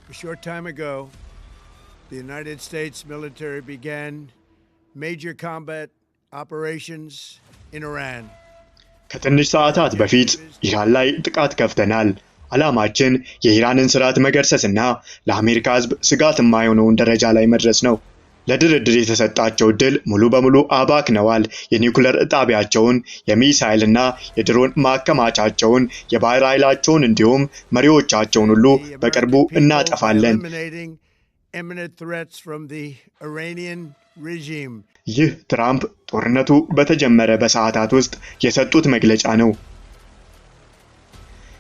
A short time ago, the United States military began major combat operations in Iran. ከትንሽ ሰዓታት በፊት ኢራን ላይ ጥቃት ከፍተናል። ዓላማችን የኢራንን ስርዓት መገርሰስና ለአሜሪካ ሕዝብ ስጋት የማይሆነውን ደረጃ ላይ መድረስ ነው። ለድርድር የተሰጣቸው ዕድል ሙሉ በሙሉ አባክነዋል። የኒውክለር ጣቢያቸውን፣ የሚሳኤልና የድሮን ማከማቻቸውን፣ የባህር ኃይላቸውን እንዲሁም መሪዎቻቸውን ሁሉ The በቅርቡ American people by እናጠፋለን። eliminating imminent threats from the Iranian regime. ይህ ትራምፕ ጦርነቱ በተጀመረ በሰዓታት ውስጥ የሰጡት መግለጫ ነው።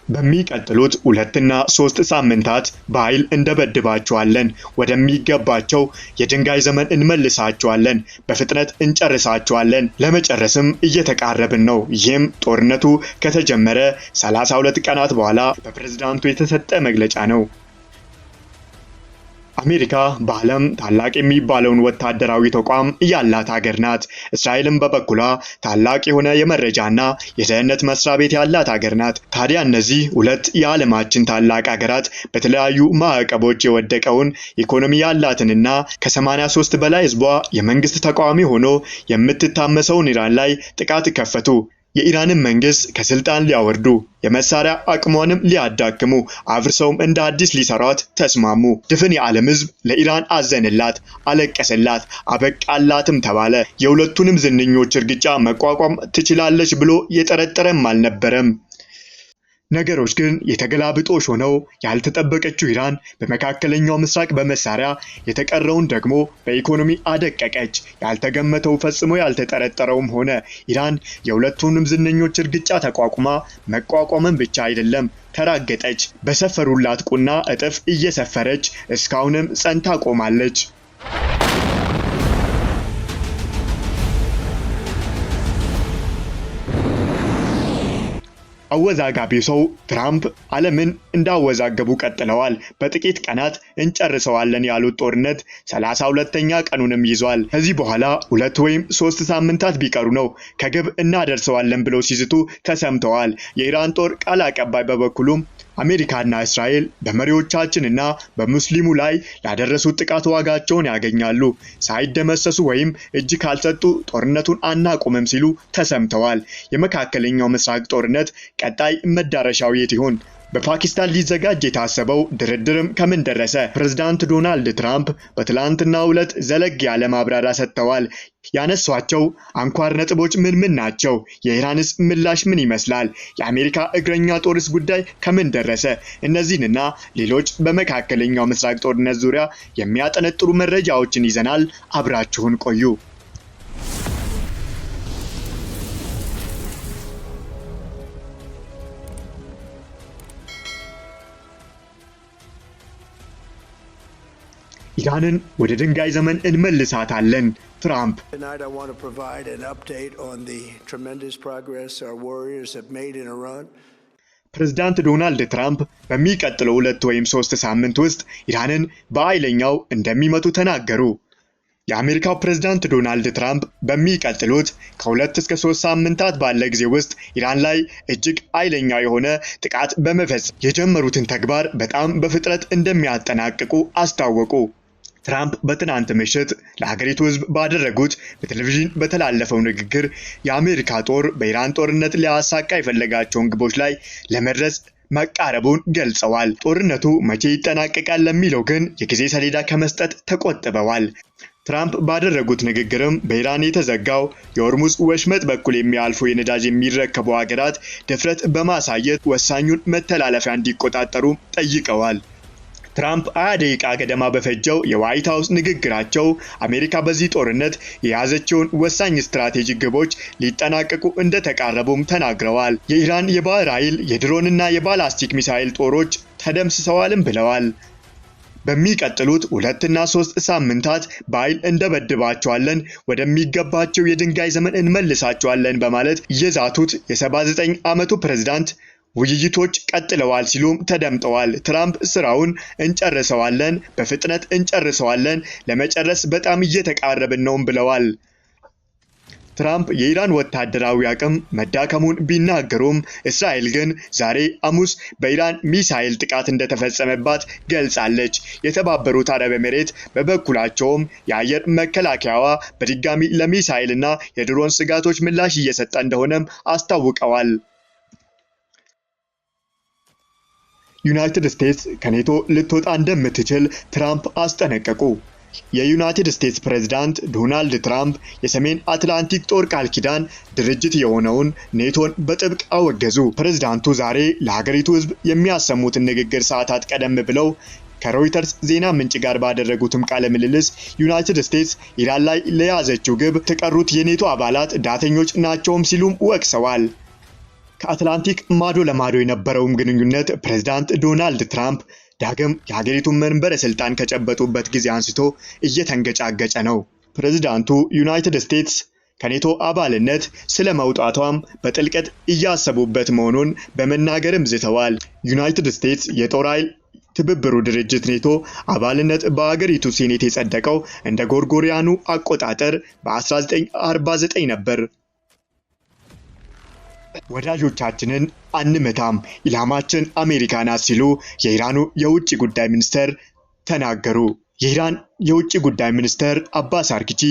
በሚቀጥሉት 2ና 3 ሳምንታት በኃይል እንደበድባቸዋለን፣ ወደሚገባቸው የድንጋይ ዘመን እንመልሳቸዋለን፣ በፍጥነት እንጨርሳቸዋለን፣ ለመጨረስም እየተቃረብን ነው። ይህም ጦርነቱ ከተጀመረ 32 ቀናት በኋላ በፕሬዝዳንቱ የተሰጠ መግለጫ ነው። አሜሪካ በዓለም ታላቅ የሚባለውን ወታደራዊ ተቋም ያላት ሀገር ናት። እስራኤልም በበኩሏ ታላቅ የሆነ የመረጃና የደህንነት መስሪያ ቤት ያላት ሀገር ናት። ታዲያ እነዚህ ሁለት የዓለማችን ታላቅ ሀገራት በተለያዩ ማዕቀቦች የወደቀውን ኢኮኖሚ ያላትንና ከ83 በላይ ሕዝቧ የመንግስት ተቃዋሚ ሆኖ የምትታመሰውን ኢራን ላይ ጥቃት ከፈቱ። የኢራንን መንግስት ከስልጣን ሊያወርዱ፣ የመሳሪያ አቅሟንም ሊያዳክሙ፣ አፍርሰውም እንደ አዲስ ሊሰሯት ተስማሙ። ድፍን የዓለም ሕዝብ ለኢራን አዘንላት፣ አለቀሰላት፣ አበቃላትም ተባለ። የሁለቱንም ዝነኞች እርግጫ መቋቋም ትችላለች ብሎ የጠረጠረም አልነበረም። ነገሮች ግን የተገላብጦሽ ሆነው ያልተጠበቀችው ኢራን በመካከለኛው ምስራቅ በመሳሪያ የተቀረውን ደግሞ በኢኮኖሚ አደቀቀች። ያልተገመተው ፈጽሞ ያልተጠረጠረውም ሆነ። ኢራን የሁለቱንም ዝነኞች እርግጫ ተቋቁማ መቋቋምን ብቻ አይደለም ተራገጠች። በሰፈሩላት ቁና እጥፍ እየሰፈረች እስካሁንም ጸንታ ቆማለች። አወዛጋቢው ሰው ትራምፕ ዓለምን እንዳወዛገቡ ቀጥለዋል። በጥቂት ቀናት እንጨርሰዋለን ያሉት ጦርነት 32ኛ ቀኑንም ይዟል። ከዚህ በኋላ 2 ወይም 3 ሳምንታት ቢቀሩ ነው ከግብ እናደርሰዋለን ብለው ሲዝቱ ተሰምተዋል። የኢራን ጦር ቃል አቀባይ በበኩሉም አሜሪካና እስራኤል በመሪዎቻችንና በሙስሊሙ ላይ ላደረሱት ጥቃት ዋጋቸውን ያገኛሉ፣ ሳይደመሰሱ ወይም እጅ ካልሰጡ ጦርነቱን አናቆምም ሲሉ ተሰምተዋል። የመካከለኛው ምስራቅ ጦርነት ቀጣይ መዳረሻው የት ይሆን? በፓኪስታን ሊዘጋጅ የታሰበው ድርድርም ከምን ደረሰ? ፕሬዝዳንት ዶናልድ ትራምፕ በትላንትናው ዕለት ዘለግ ያለ ማብራሪያ ሰጥተዋል። ያነሷቸው አንኳር ነጥቦች ምን ምን ናቸው? የኢራንስ ምላሽ ምን ይመስላል? የአሜሪካ እግረኛ ጦርስ ጉዳይ ከምን ደረሰ? እነዚህንና ሌሎች በመካከለኛው ምስራቅ ጦርነት ዙሪያ የሚያጠነጥሩ መረጃዎችን ይዘናል። አብራችሁን ቆዩ። ኢራንን ወደ ድንጋይ ዘመን እንመልሳታለን። ትራምፕ Tonight I want to provide an update on the tremendous progress our warriors have made in Iran. ፕሬዝዳንት ዶናልድ ትራምፕ በሚቀጥለው 2 ወይም 3 ሳምንት ውስጥ ኢራንን በኃይለኛው እንደሚመቱ ተናገሩ። የአሜሪካው ፕሬዝዳንት ዶናልድ ትራምፕ በሚቀጥሉት ከ2 እስከ 3 ሳምንታት ባለ ጊዜ ውስጥ ኢራን ላይ እጅግ ኃይለኛ የሆነ ጥቃት በመፈጸም የጀመሩትን ተግባር በጣም በፍጥነት እንደሚያጠናቅቁ አስታወቁ። ትራምፕ በትናንት ምሽት ለሀገሪቱ ሕዝብ ባደረጉት በቴሌቪዥን በተላለፈው ንግግር የአሜሪካ ጦር በኢራን ጦርነት ሊያሳካ የፈለጋቸውን ግቦች ላይ ለመድረስ መቃረቡን ገልጸዋል። ጦርነቱ መቼ ይጠናቀቃል ለሚለው ግን የጊዜ ሰሌዳ ከመስጠት ተቆጥበዋል። ትራምፕ ባደረጉት ንግግርም በኢራን የተዘጋው የሆርሙዝ ወሽመጥ በኩል የሚያልፉ የነዳጅ የሚረከቡ ሀገራት ድፍረት በማሳየት ወሳኙን መተላለፊያ እንዲቆጣጠሩ ጠይቀዋል። ትራምፕ 20 ደቂቃ ገደማ በፈጀው የዋይት ሀውስ ንግግራቸው አሜሪካ በዚህ ጦርነት የያዘችውን ወሳኝ ስትራቴጂክ ግቦች ሊጠናቀቁ እንደተቃረቡም ተናግረዋል። የኢራን የባህር ኃይል የድሮንና የባላስቲክ ሚሳኤል ጦሮች ተደምስሰዋልም ብለዋል። በሚቀጥሉት 2ና 3 ሳምንታት በኃይል እንደበድባቸዋለን፣ ወደሚገባቸው የድንጋይ ዘመን እንመልሳቸዋለን በማለት የዛቱት የ79 ዓመቱ ፕሬዝዳንት ውይይቶች ቀጥለዋል ሲሉም ተደምጠዋል። ትራምፕ ስራውን እንጨርሰዋለን፣ በፍጥነት እንጨርሰዋለን፣ ለመጨረስ በጣም እየተቃረብን ነው ብለዋል። ትራምፕ የኢራን ወታደራዊ አቅም መዳከሙን ቢናገሩም እስራኤል ግን ዛሬ ሐሙስ በኢራን ሚሳኤል ጥቃት እንደተፈጸመባት ገልጻለች። የተባበሩት አረብ ኤሚሬት በበኩላቸውም የአየር መከላከያዋ በድጋሚ ለሚሳኤልና የድሮን ስጋቶች ምላሽ እየሰጠ እንደሆነም አስታውቀዋል። ዩናይትድ ስቴትስ ከኔቶ ልትወጣ እንደምትችል ትራምፕ አስጠነቀቁ። የዩናይትድ ስቴትስ ፕሬዝዳንት ዶናልድ ትራምፕ የሰሜን አትላንቲክ ጦር ቃል ኪዳን ድርጅት የሆነውን ኔቶን በጥብቅ አወገዙ። ፕሬዝዳንቱ ዛሬ ለሀገሪቱ ሕዝብ የሚያሰሙትን ንግግር ሰዓታት ቀደም ብለው ከሮይተርስ ዜና ምንጭ ጋር ባደረጉትም ቃለ ምልልስ ዩናይትድ ስቴትስ ኢራን ላይ ለያዘችው ግብ የተቀሩት የኔቶ አባላት ዳተኞች ናቸውም ሲሉም ወቅሰዋል። ከአትላንቲክ ማዶ ለማዶ የነበረውም ግንኙነት ፕሬዝዳንት ዶናልድ ትራምፕ ዳግም የሀገሪቱን መንበረ ስልጣን ከጨበጡበት ጊዜ አንስቶ እየተንገጫገጨ ነው። ፕሬዝዳንቱ ዩናይትድ ስቴትስ ከኔቶ አባልነት ስለ መውጣቷም በጥልቀት እያሰቡበት መሆኑን በመናገርም ዝተዋል። ዩናይትድ ስቴትስ የጦር ኃይል ትብብሩ ድርጅት ኔቶ አባልነት በሀገሪቱ ሴኔት የጸደቀው እንደ ጎርጎሪያኑ አቆጣጠር በ1949 ነበር። ወዳጆቻችንን አንመታም፣ ኢላማችን አሜሪካ ናት ሲሉ የኢራኑ የውጭ ጉዳይ ሚኒስተር ተናገሩ። የኢራን የውጭ ጉዳይ ሚኒስተር አባስ አርኪቺ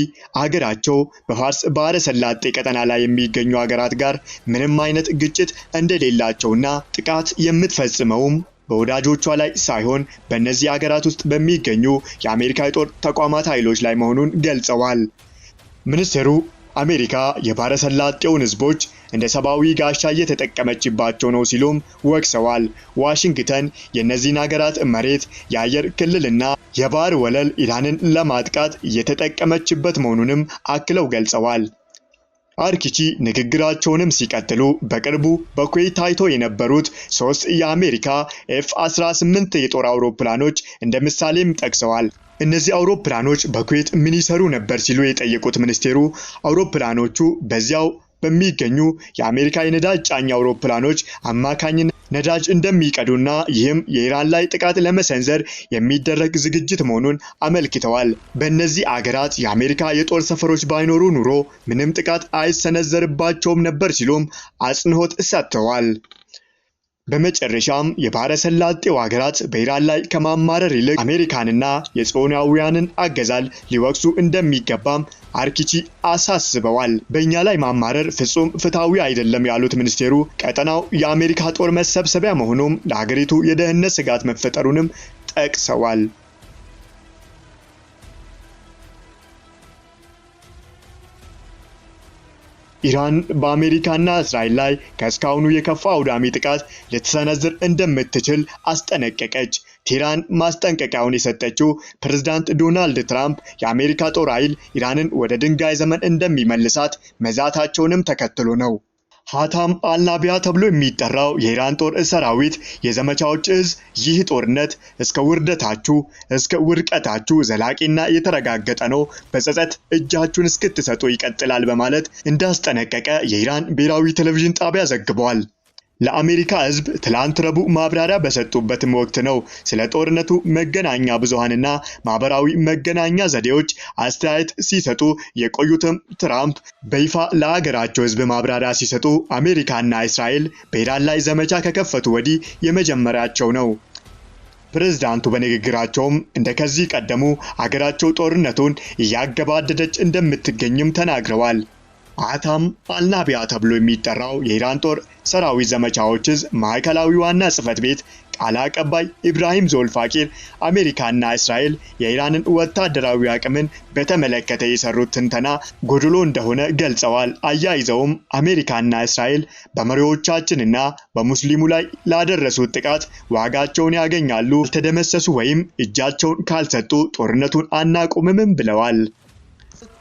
አገራቸው በፋርስ ባህረ ሰላጤ ቀጠና ላይ የሚገኙ ሀገራት ጋር ምንም አይነት ግጭት እንደሌላቸውና ጥቃት የምትፈጽመውም በወዳጆቿ ላይ ሳይሆን በእነዚህ ሀገራት ውስጥ በሚገኙ የአሜሪካ የጦር ተቋማት ኃይሎች ላይ መሆኑን ገልጸዋል። ሚኒስቴሩ አሜሪካ የባህረ ሰላጤውን ሕዝቦች እንደ ሰብአዊ ጋሻ እየተጠቀመችባቸው ነው ሲሉም ወቅሰዋል። ዋሽንግተን የእነዚህን ሀገራት መሬት፣ የአየር ክልልና የባህር ወለል ኢራንን ለማጥቃት እየተጠቀመችበት መሆኑንም አክለው ገልጸዋል። አርኪቺ ንግግራቸውንም ሲቀጥሉ በቅርቡ በኩዌት ታይቶ የነበሩት 3 የአሜሪካ ኤፍ-18 የጦር አውሮፕላኖች እንደ ምሳሌም ጠቅሰዋል። እነዚህ አውሮፕላኖች በኩዌት ምን ይሰሩ ነበር ሲሉ የጠየቁት ሚኒስቴሩ አውሮፕላኖቹ በዚያው በሚገኙ የአሜሪካ የነዳጅ ጫኝ አውሮፕላኖች አማካኝነት ነዳጅ እንደሚቀዱና ይህም የኢራን ላይ ጥቃት ለመሰንዘር የሚደረግ ዝግጅት መሆኑን አመልክተዋል። በእነዚህ አገራት የአሜሪካ የጦር ሰፈሮች ባይኖሩ ኑሮ ምንም ጥቃት አይሰነዘርባቸውም ነበር ሲሉም አጽንዖት ሰጥተዋል። በመጨረሻም የባህረ ሰላጤው ሀገራት በኢራን ላይ ከማማረር ይልቅ አሜሪካንና የጽዮናውያንን አገዛዝ ሊወቅሱ እንደሚገባም አርኪቺ አሳስበዋል። በእኛ ላይ ማማረር ፍጹም ፍትሐዊ አይደለም ያሉት ሚኒስቴሩ ቀጠናው የአሜሪካ ጦር መሰብሰቢያ መሆኑም ለሀገሪቱ የደህንነት ስጋት መፈጠሩንም ጠቅሰዋል። ኢራን በአሜሪካና እስራኤል ላይ ከእስካሁኑ የከፋ አውዳሚ ጥቃት ልትሰነዝር እንደምትችል አስጠነቀቀች። ቴህራን ማስጠንቀቂያውን የሰጠችው ፕሬዝዳንት ዶናልድ ትራምፕ የአሜሪካ ጦር ኃይል ኢራንን ወደ ድንጋይ ዘመን እንደሚመልሳት መዛታቸውንም ተከትሎ ነው። ሀታም አልናቢያ ተብሎ የሚጠራው የኢራን ጦር ሰራዊት የዘመቻዎች እዝ ይህ ጦርነት እስከ ውርደታችሁ እስከ ውድቀታችሁ ዘላቂና የተረጋገጠ ነው፣ በጸጸት እጃችሁን እስክትሰጡ ይቀጥላል በማለት እንዳስጠነቀቀ የኢራን ብሔራዊ ቴሌቪዥን ጣቢያ ዘግቧል። ለአሜሪካ ሕዝብ ትላንት ረቡዕ ማብራሪያ በሰጡበትም ወቅት ነው ስለ ጦርነቱ መገናኛ ብዙሃንና ማህበራዊ መገናኛ ዘዴዎች አስተያየት ሲሰጡ የቆዩትም ትራምፕ በይፋ ለሀገራቸው ሕዝብ ማብራሪያ ሲሰጡ አሜሪካና እስራኤል በኢራን ላይ ዘመቻ ከከፈቱ ወዲህ የመጀመሪያቸው ነው። ፕሬዝዳንቱ በንግግራቸውም እንደከዚህ ቀደሙ አገራቸው ጦርነቱን እያገባደደች እንደምትገኝም ተናግረዋል። አታም አልናቢያ ተብሎ የሚጠራው የኢራን ጦር ሰራዊት ዘመቻዎች እዝ ማዕከላዊ ዋና ጽሕፈት ቤት ቃል አቀባይ ኢብራሂም ዞልፋቂር አሜሪካና እስራኤል የኢራንን ወታደራዊ አቅምን በተመለከተ የሰሩት ትንተና ጎድሎ እንደሆነ ገልጸዋል። አያይዘውም አሜሪካና እስራኤል በመሪዎቻችንና በሙስሊሙ ላይ ላደረሱት ጥቃት ዋጋቸውን ያገኛሉ፣ ካልተደመሰሱ ወይም እጃቸውን ካልሰጡ ጦርነቱን አናቆምም ብለዋል።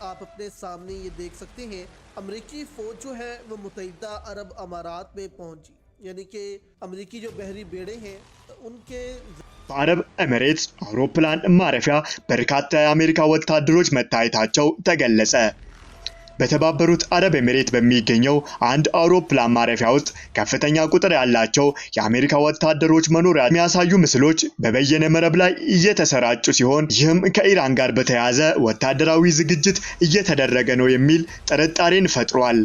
आप अपने सामने ये देख सकते हैं, अमरीकी फ़ौज जो है वो मुत्तहिदा अरब अमारात में पहुंची, यानी कि अमरीकी जो बहरी बेड़े हैं उनके በአረብ ኤሚሬትስ አውሮፕላን ማረፊያ በርካታ የአሜሪካ ወታደሮች መታየታቸው ተገለጸ። በተባበሩት አረብ ኤሚሬት በሚገኘው አንድ አውሮፕላን ማረፊያ ውስጥ ከፍተኛ ቁጥር ያላቸው የአሜሪካ ወታደሮች መኖሪያ የሚያሳዩ ምስሎች በበየነ መረብ ላይ እየተሰራጩ ሲሆን፣ ይህም ከኢራን ጋር በተያያዘ ወታደራዊ ዝግጅት እየተደረገ ነው የሚል ጥርጣሬን ፈጥሯል።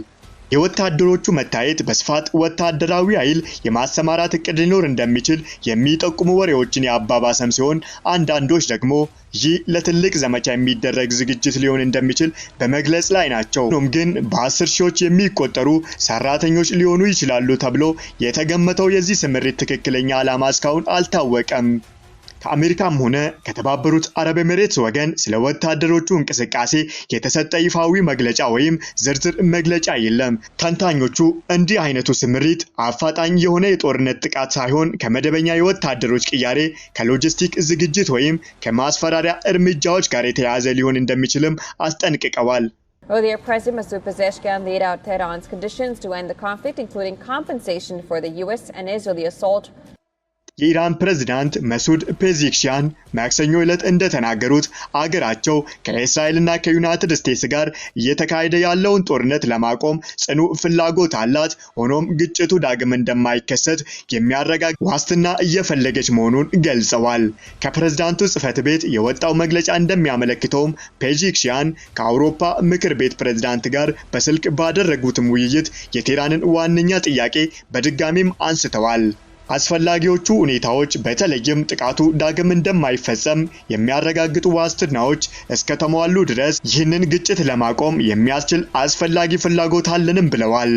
የወታደሮቹ መታየት በስፋት ወታደራዊ ኃይል የማሰማራት እቅድ ሊኖር እንደሚችል የሚጠቁሙ ወሬዎችን ያባባሰም ሲሆን፣ አንዳንዶች ደግሞ ይህ ለትልቅ ዘመቻ የሚደረግ ዝግጅት ሊሆን እንደሚችል በመግለጽ ላይ ናቸው። ሆኖም ግን በ10 ሺዎች የሚቆጠሩ ሰራተኞች ሊሆኑ ይችላሉ ተብሎ የተገመተው የዚህ ስምሪት ትክክለኛ ዓላማ እስካሁን አልታወቀም። ከአሜሪካም ሆነ ከተባበሩት አረብ ኤሚሬትስ ወገን ስለ ወታደሮቹ እንቅስቃሴ የተሰጠ ይፋዊ መግለጫ ወይም ዝርዝር መግለጫ የለም። ተንታኞቹ እንዲህ አይነቱ ስምሪት አፋጣኝ የሆነ የጦርነት ጥቃት ሳይሆን ከመደበኛ የወታደሮች ቅያሬ፣ ከሎጂስቲክ ዝግጅት ወይም ከማስፈራሪያ እርምጃዎች ጋር የተያያዘ ሊሆን እንደሚችልም አስጠንቅቀዋል። Earlier, President Masoud Pezeshkian laid out Tehran's conditions to end the conflict, including compensation for the U.S. and Israeli assault. የኢራን ፕሬዝዳንት መሱድ ፔዜሽኪያን ማክሰኞ ዕለት እንደተናገሩት አገራቸው ከእስራኤልና ከዩናይትድ ስቴትስ ጋር እየተካሄደ ያለውን ጦርነት ለማቆም ጽኑ ፍላጎት አላት። ሆኖም ግጭቱ ዳግም እንደማይከሰት የሚያረጋግጥ ዋስትና እየፈለገች መሆኑን ገልጸዋል። ከፕሬዝዳንቱ ጽሕፈት ቤት የወጣው መግለጫ እንደሚያመለክተውም ፔዜሽኪያን ከአውሮፓ ምክር ቤት ፕሬዝዳንት ጋር በስልክ ባደረጉትም ውይይት የቴህራንን ዋነኛ ጥያቄ በድጋሚም አንስተዋል። አስፈላጊዎቹ ሁኔታዎች በተለይም ጥቃቱ ዳግም እንደማይፈጸም የሚያረጋግጡ ዋስትናዎች እስከተሟሉ ድረስ ይህንን ግጭት ለማቆም የሚያስችል አስፈላጊ ፍላጎት አለንም ብለዋል።